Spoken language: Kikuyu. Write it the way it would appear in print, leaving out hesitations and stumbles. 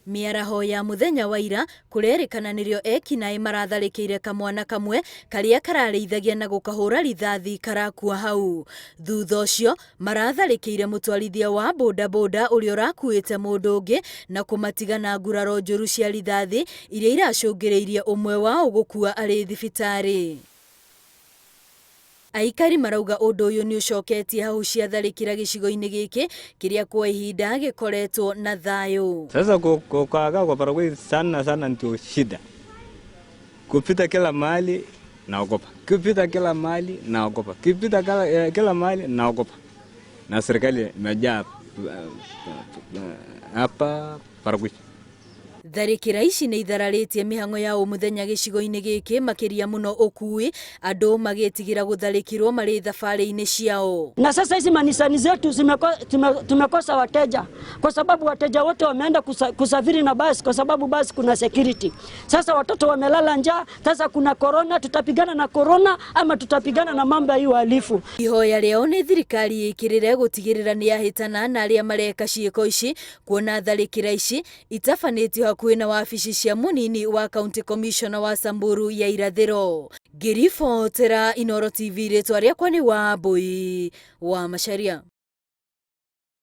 Mĩaraho ya mũthenya wa ira kũrerĩkana nĩrĩo ekinaĩ maratharĩkĩire kamwana kamwe karĩa kararĩithagia na gũkahũra rithathi karakua hau. Thutha ũcio maratharĩkĩire mũtwarithia wa bodaboda ũrĩa ũrakuĩte mũndũ ũngĩ na kũmatiga na nguraro njũru cia rithathi iria iracũngĩrĩirie ũmwe wao gũkua arĩ thibitarĩ. Aikari marauga ũndũ ũyũ nĩ ũcoketie hau cia tharĩkĩra gĩcigo-inĩ gĩkĩ kĩrĩa kwa ihinda gĩkoretwo na thayũ. Sasa kukaa kwa Baragoi sana sana ndio shida. Kupita kila mahali naogopa, kupita kila mahali naogopa, kupita kila mahali naogopa, na serikali imejaa hapa Baragoi. Tharĩkĩra ici nĩ ithararĩtie mĩhang'o ya o mũthenya gĩcigo-inĩ gĩkĩ makĩria mũno ũkui, andũ magĩtigĩra gũtharĩkĩrwo marĩ thabarĩ-inĩ ciao. Na sasa hizi manisani zetu tumekosa wateja kwa sababu wateja wote wameenda kusafiri na basi kwa sababu basi kuna security. Sasa watoto wamelala njaa, sasa kuna corona, tutapigana na corona ama tutapigana na mambo ya hii uhalifu? Ihoya rĩao nĩ thirikari ĩkĩrĩre gũtigĩrĩra nĩ yahĩtana na arĩa mareka ciĩko ici, kuona tharĩkĩra ici itabanĩtio hakuhĩ na wabici cia mũnini wa county commissioner wa Samburu ya irathĩro. Ngĩribotera Inooro TV, rĩtwa rĩakwa nĩ Wambui wa Macharia.